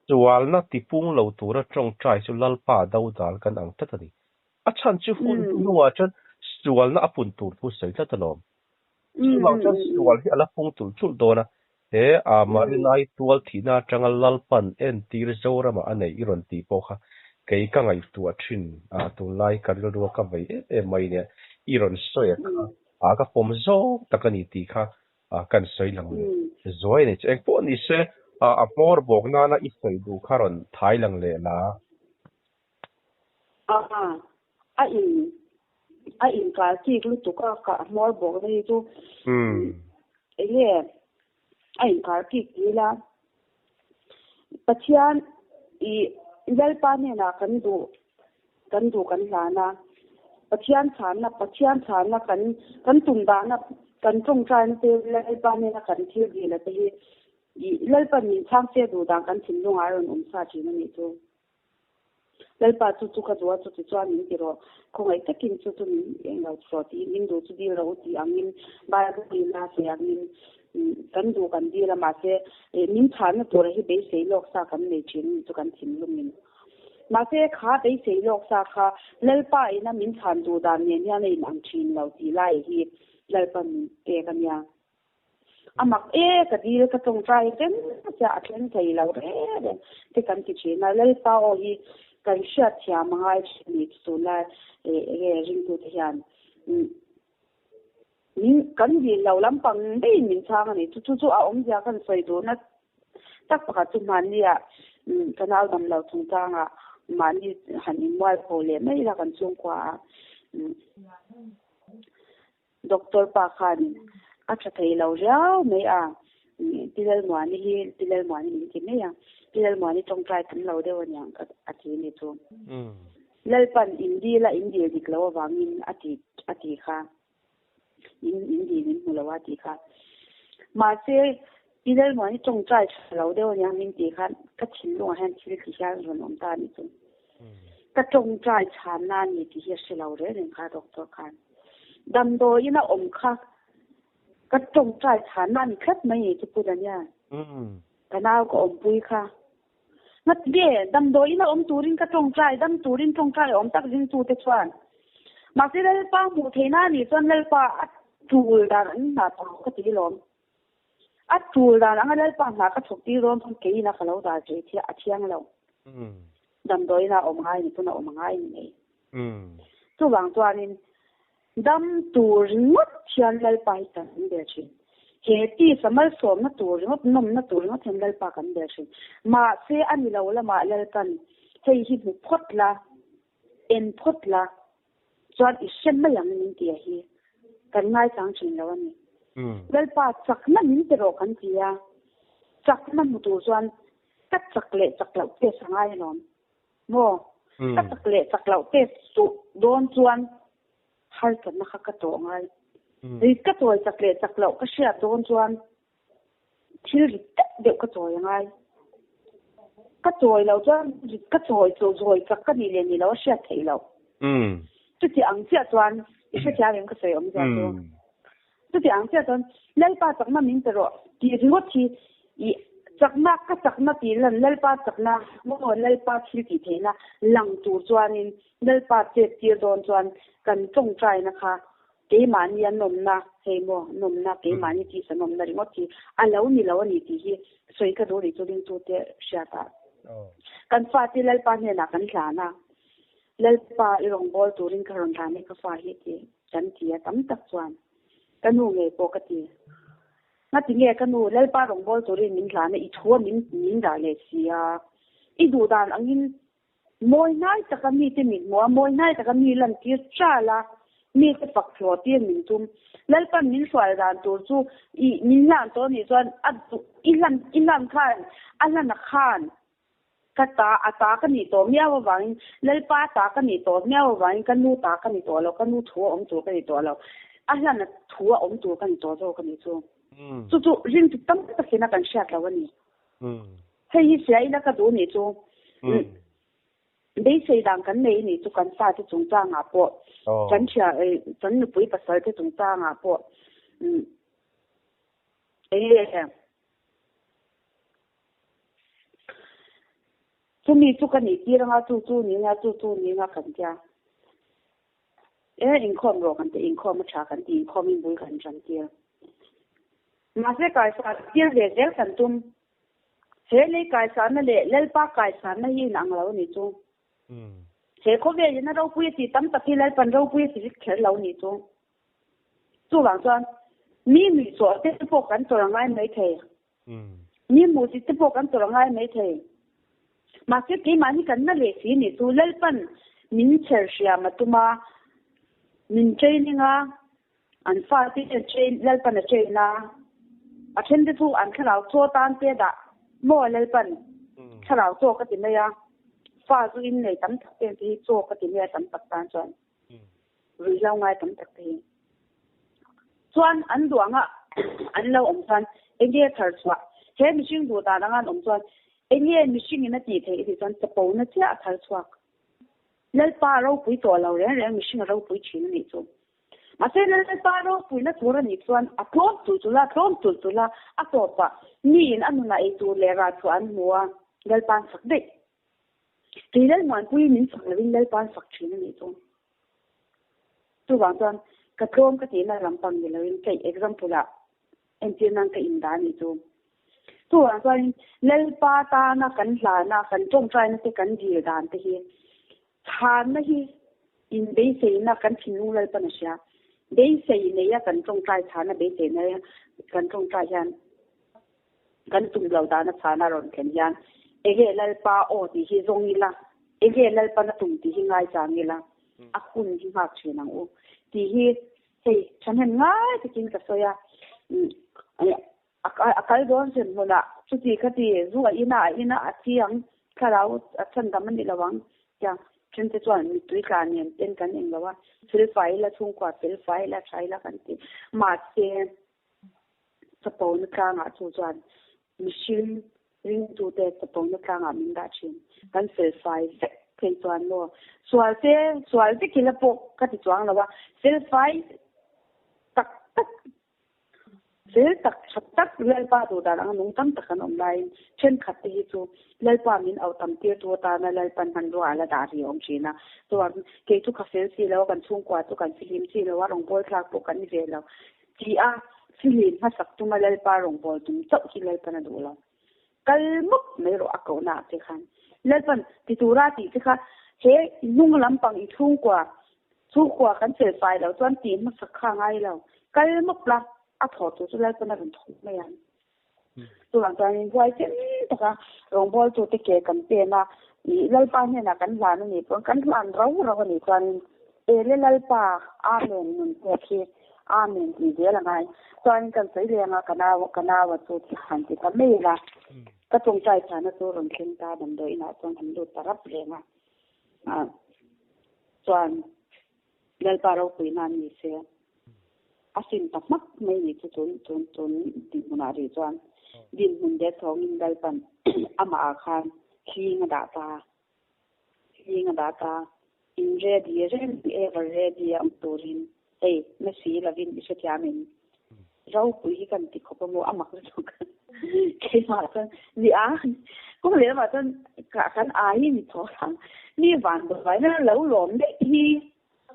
Sualna tipung lo tura tawngtai chu Lalpa dodal kan ang tlat a ni. A chhan chu hun hnuah chuan Sualna a pun tur thu sawi tlat alawm. Chuvang chuan sual hi a la pung tulh tulh dawn a, he a Marinai tual thihna atanga Lalpan entir Zoramah a nei i rawn tih pawh kha kei ka ngaihtuah thin a, tunlai ka rilrua ka vei em em mai nia i rawn sawi a kha a ka pawm zawng tak a ni tih kha kan sawi lang leh zuai a ni. Chu engpawh ni se a hmawr bawk nana i sawi duh kha rawn thai lang leh la. A in a inkar chik lutuk a ka hmawr bawk na hi chu enge a inkar chik ti ila Pathian i Lalpa hnenah kan duh kan duh kan hlan a Pathian chhanna Pathian chhanna kan kan tum dahna kan tawngtaina te Lalpa hnena kan thil dil a te hi i Lalpan min chhang se duh dan kan thinlungah a rawn awm sa thin a nih chu. Lalpa chu chu ka duh a, chuti chuan min ti rawh. Khawngaih takin chu chu min eng lo rawh tiin min duh chu dil rawh u tih angin Bible in a sawi angin kan duh kan dil a, mahse min chhanna tura hi beisei lawk sa kan nei thin a ni chu kan thinlungin. Mahse kha beisei lawk sa kha Lalpa ina min chhan duh dan nen hian a inang thin lo tih lai hi Lalpa min pek a nia. A mak e, ka dil ka tawngtai reng chiah a thleng thei lo reng reng te kan ti thin a, Lalpa aw hi kan hriat thiam a ngai thin a ni chu tunlai enge ringtute hian min kan dil lo lampang daihin min chhang a ni chu chu chu a awmzia kan sawi duhna tak pakhat chu mahni ah ka nau dam lo chungchangah mahni han inmualpho leh mai ila kan chhungkua ah. Doctor pa khan a tha thei lo riau mai a, Pi Lalmuani hi Pi Lalmuani min ti mai a, Pi Lalmuani tawngtai tam lo deuh aniang a ti ni chu. Lalpan in dil a in dil dik lo avangin a ti a ti kha, in in dil in hmu lo a ti kha. Mahse Pi Lalmuani tawngtai tha lo deuh aniang min ti khan ka thinlungah hian thil ti hian rawn awm ta a ni chu. Ka tawngtai chhanna a ni tih hi a hre lo reng reng kha doctor khan. Damdawiin a awm kha ka tawngtai chhanna a ni tlat mai ni chu Pu Daniel. Ka nau ka awmpui kha. Ngatinge damdawiin a awm turin ka tawngtai, dam turin tawngtai a awm tak ringtute chuan. Mahse Lalpa hmuh theihna a nih chuan Lalpa a tul dan an hna tawh ka ti lawm. A tul dan anga Lalpa hna ka chhawk tir dawn chuan keiin a ka lo dar thei thiah a thiang lo. Damdawiin a awm ngai ni pawn a awm ngai ni mai. Chuvang chuanin dam tur ringawt hian Lalpa hi kan bel thin. He tisa malsawmna tur ringawt, nawmna tur ringawt hian Lalpa kan bel thin. Mahse a ni lo lamah Lalpan hei hi hmu phawt la, en phawt la, chuan i hre mai ang min ti a hi kan ngaichang thin lo a ni. Lalpa chakna min ti rawh kan ti a, chakna hmu tur chuan ka chak leh chak loh test a ngai alawm maw? Ka chak leh chak loh test suh dawn chuan harsatna kha ka tawh ngai. Rit ka chawi chak leh chak loh ka hriat dawn chuan thil rit deuh deuh ka chawi a ngai. Ka chawi loh chuan rit ka chawi chu zawi chak ka nih leh nih loh a hriat theih loh. Chuti ang chiah chuan i hrethiam em ka sawi awmzia chu. Chuti ang chiah chuan Lalpa chakna min pe rawh tih ringawt hi i chakna ka chakna tih lan Lalpa chakna maw Lalpa thil tih theihna lang tur chuanin Lalpa chet tir dawn chuan kan tawngtaina kha Keimahni a nawmna, hei maw, nawmna, keimahni tisa nawmna ringawt hi a lo ni lo a ni tih hi sawi ka duh rih chu ringtute hriat a. Kan fate Lalpa hnenah kan hlan a, Lalpa i rawngbâwl turin ka rawn hlan e ka fa hi ti kan ti a tam tak chuan ka nu ngei pawh ka ti. Ngati nge ka nu Lalpa rawngbâwl turin min hlan a, i thu a min min dah leh si a, i duh dan angin Mawi hnai taka mite mit hmuh a, mawi hnai taka mi lantir ṭal a, mite fak thlawh tir min tum. Lalpan min hruai dan tur chu i min hlan tawh anih chuan a duh i hlan i hlan khan a hlan a khan ka ta a ta ka nih tawh miau avangin Lalpa ta ka nih tawh miau avangin ka nu ta ka ni tawh lo, ka nu thu a awm tur ka ni tawh lo, a hlan a thu a awm tur ka ni tawh zawk a nih chu. Chu chu ringtu tam takin a kan hriat lo a ni. Hei hi hria ila ka duh nih chu beisei dan kan nei nih chu kan fate chungchangah pawh kan hria kan nupui pasal te chungchangah pawh enge chumi chu ka nih tir anga chu chu ni anga chu chu ni anga kan tia. E inkhawm rawh kan ti inkhawm a tha kan ti inkhawmin bul kan tan tir. Mahse kaisa tir ve zel kan tum. He lei kaisana leh Lalpa kaisana hi inang lo a nih chu. He khawvelin a ropui a tih tam tak hi Lalpan ropui a ti vek kher lo a nih chu. Chuvang chuan mi nuihsawh te pawh kan tawrh a ngai mai thei. Mi hmuhsit te pawh kan tawrh a ngai mai thei. Mahse keimahni kan na leh si nih chu Lalpan min chher hriam a tum a, min training a, an fate train Lalpan a train a, a then te chu an thlarau chaw tan te dah maw Lalpan thlarau chaw ka ti mai a, fa zu in nei tam tak ten te hi chaw ka ti mai a tam tak tan chuan. Ruihhlo ngai tam tak te hi. Chuan an duh anga an lo awm chuan enge thar chhuah he mihring duh dan anga an awm chuan enge mihring in a tih theih tih chuan chapo na chiah a thar chhuak. Lalpa a ropui tawh lo reng reng mihring a ropui thin a nih chu. Mahse Lalpa ropui na tur a nih chuan a tlawm tulh tulh a, tlawm tulh tulh a, a tawpah mi in a nunah ei tur leh rah chhuah an hmu a, Lalpa an fak daih. Kei Lalmuanpuii min fak lovin Lalpa an fak thin a nih chu. Chuvang chuan ka tlawm ka tihna lampang ni loin ka example ah entir nan ka indah a nih chu. Chuvang chuanin Lalpa tana kan hlana kan tawngtaina te kan dil dan te hi chhanna hi inbeiseina kan thinlung Lalpan a hria. Beisei neia kan tawngtai chhana beisei neia kan tawngtai hian Kan tum lo dana chhana rawn thlen hian enge Lalpa aw tih hi zawng ila, enge Lalpan a tum tih hi ngaichang ila, a hun hi nghak thin ang u tih hi hei thahnem ngai takin ka sawi a. A kal dawn hrem hmunah chuti khati zu a ina a ina a thi ang, thlarau a chhandam a ni lo ang tia thente chuan mittui tla nen ten kan eng lo a, felfai ila chhungkua felfai ila tha ila kan ti. Mahse. Chapona tlangah chu chuan mihring ringtute chapona tlangah min dah thin. Kan felfai vek phei chuan maw sual te sual vek ila pawh ka ti chuang lo a, felfai tak tak fel tak tha tak Lalpa duh dan anga nung tam tak an awm laiin thenkhat te hi chu Lalpa min auh tam tir tu atana Lalpan hmanrua a la dah rih a awm thin a. Chuan kei chu ka fel si lo a, kan chhungkua chu kan fihlim si lo a, rawngbâwl thlak pawh kan ni ve lo. Ti a, fihlim hmasak tuma Lalpa rawngbâwl tum chauh hi Lalpan a duh lo. Kal mawp mai rawh a kohna ah che khan. Lalpan ti tura tih che kha he hnung lampang i chhungkua, chhungkua kan felfai loh chuan tih hmasak kha a ngai lo. Kal mawp la, a thawh tur chu Lalpan a rawn thawk mai ang. Chuvang chuanin huai chen taka rawngbawltute ke kan pen a, ih Lalpa hnenah kan hlan a nih pawhin kan hlan rau rau a nih chuanin Ele Lalpa Amen nun pek hi Amen tih zel a ngai. Chuanin kan sawi leng a, ka nau ka naua chu thi han ti ta mai ila, ka tawngtai chhana chu rawn thleng ta damdawi inah chuan an lut ta rap reng a, ah chuan Lalpa ropui nan ni se. A sim ta hmak mai ni chu tun tun tun dinhmunah rih chuan dinhmun det thawngin Lalpan amah ah khan hling a dah ta hling a dah ta in ready reng ever ready a awm turin hei na si lovin i hrethiam in ropui hi kan ti khawp a maw a mak lutuk keimah chuan ni a kawng lehlamah chuan kan ai hi ni thaw ang mi vanduaina lo lawm daih hi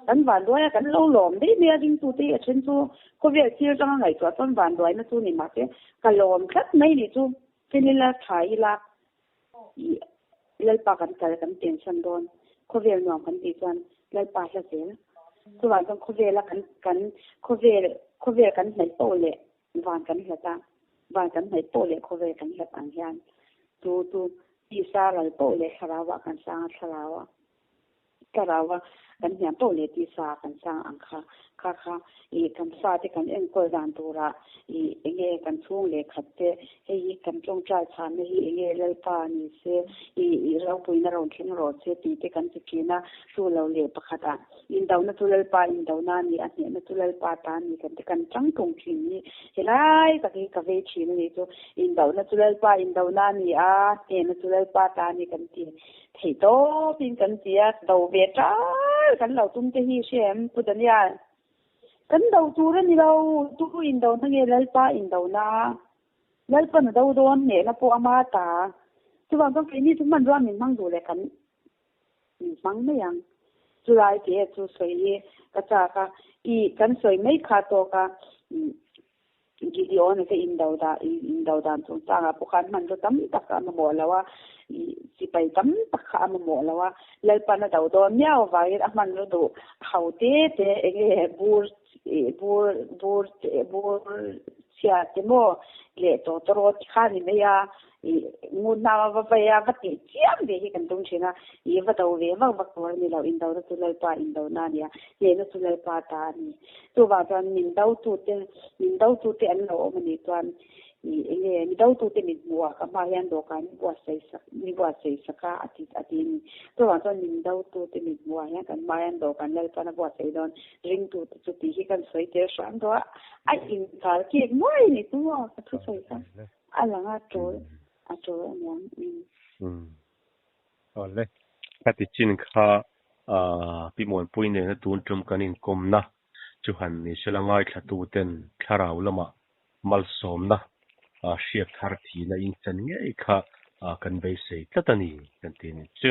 Kan vanduaia kan lo lawm daih mai a ringtute hi a then chu khawvel thil atanga ngaihtuah chuan vanduaina chu ni mahse ka lawm tlat mai ni chu fel ila tha ila ih Lalpa kan kal kan tensan dawn khawvel nuam kan tih chuan Lalpa hla zel chuvang chuan khawvela kan kan khawvel khawvel kan hnaih poh leh van kan hlat a van kan hnaih poh leh khawvel kan hlat ang hian chu chu tisa ral poh leh thlarau ah kan sang a thlarau a Thlarau a kan hniam poh leh tisa kan sang ang kha. Kha kha ih kan fate kan enkawl dan turah ih enge kan chhung leh khat te hei hi kan tawngtai chhanna hi enge Lalpa ni se ih ih ropuina rawn thleng rawh se tih te kan ti thin a, chu lo leh pakhat ah indona chu Lalpa indona a ni a, hnehna chu Lalpa ta a ni kan ti kan tang tung thin hi helai tak hi ka vei thin a ni chu indona chu Lalpa indona a ni a, hnehna chu Lalpa ta a ni kan ti. Theih tawpin kan ti a, do ve ṭal kan lo tum te hi hria em Pu Daniel? Kan do tur a ni lo, tu indona nge Lalpa indona? Lalpan a do dawn hnehna pawh ama ta. Chuvang chuan keini chu hmanrua min hmang duh leh kan min hmang mai ang. Chulai ke chu sawi hi ka chak a. I kan sawi mai kha tawk a, Gideon-a te indo dan indo dan chungchangah pawh khan hmanraw tam tak a mamawh lo a, sipai tam tak kha a mamawh lo a, Lalpan a do dawn miau avangin a hmanraw duh ho te te eng nge bur bur bur bur chhia te maw leh tawtawrawt kha a ni mai a, Ih ngun hna va vei a, va tih chiam ve hi kan tum thin a, ih va do ve vak vak tur a ni lo, indona chu Lalpa indona a ni a, hnehna chu Lalpa ta a ni. Chuvang chuan min dotute, min dotute an lo awm a nih chuan ih eng nge mi dotute min hmuh a, ka hma hian dawhkan i buatsaih sak, i buatsaih sak a a ti a ti a ni. Chuvang chuan min dotute min hmuh ah hian kan hma hian dawhkan Lalpan a buatsaih dawn, ringtute chu tih hi kan sawi tel hram tawh a, a inchal kek muai a ni chu maw ka thusawi kha. A lang a tul, a tul a niang. Umm. Awle. Ka ti chin kha Pi Muanpui nena tun tum kan inkawmna chu han ni sela ngaithlatu ten thlarau lamah malsawmna hriat thar thihna in chan ngei kha kan beisei tlat a ni kan ti a ni chu.